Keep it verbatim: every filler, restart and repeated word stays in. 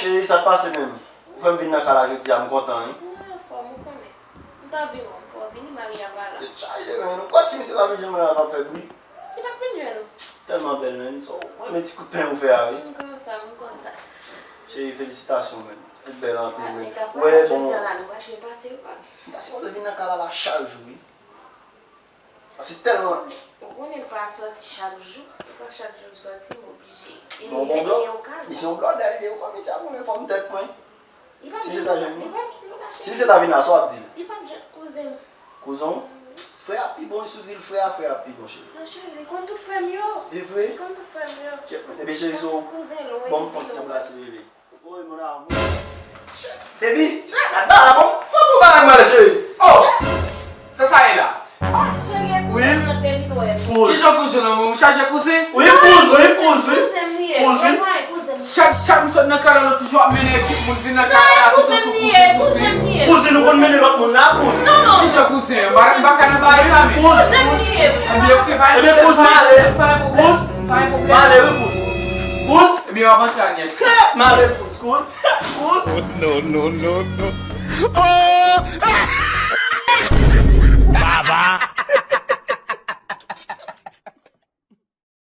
Cheri, sa k pase menm? Ou fè m vin nan kay la jodi a, m kontan, wi. Mwen anfòm, ou konnen. M t anvi wè w, m fè w vini, Maria pa la. Tèt chaje, men. Ou kwè si misye ta vin jwenn mwen la, l p ap fè bri? Li p ap vin jwenn ou. Tèlman bèl, men. So, mwen renmen ti kout pen ou fè a, wi. M konn sa, m konn sa. Cheri, felisitasyon, men. Ou bèl anpil, men. Wè, bon. Jodi a la, nou pa t pase, ou pa. M ta sipoze vin nan kay la, la chak jou, wi. Se tèlman. Ou konnen l pa sòti chak jou. Li pa chak jou l sòti, m oblije. E li gen okazyon. Misye yon blòdè, li gen okazyon, misye ap goumen fòm tèt mwen. Li p ap jwenn, li p ap jwenn, cheri. Si misye ta vin la, sa w ap di l? Li p ap jwenn kouzen m. Kouzen w? Frè a pi bon, sou zil frè a, frè a pi bon, cheri. Non, cheri, li konn tout frè m yo. E vre? Li konn tout frè m yo. Ebyen, cheri, so, bon, m fè ti anbrase bebe. Woy, mon amour. Baby, sa gad bagay la, bon, fò pou bagay mal, cheri. Oh! Sa sa ye la? Wi. Kouzen. Kijan kouzen nan men w? Chaje kouzen? Wi, kouzen, wi, kouzen, wi. Kouzen, wi. Kouzen. Chak, chak m sot nan kay la, nou toujou ap mennen ekip moun vin nan kay la, tout an sou kouzen, kouzen. Kouzen, nou konn mennen lòt moun la, kouzen. Non, non. Kijan kouzen? M pa, m pa ka nan bagay sa, men. Kouzen, kouzen. Ebyen, ok, pa. Ebyen, kouzen, male. Pa gen pwoblèm. Kouzen. Pa gen pwoblèm. Male, wi, kouzen. Kouzen. Ebyen, w ap antre a nyès. Male, kouzen, kouzen. Kouzen. Oh, no, no, no, no. Oh!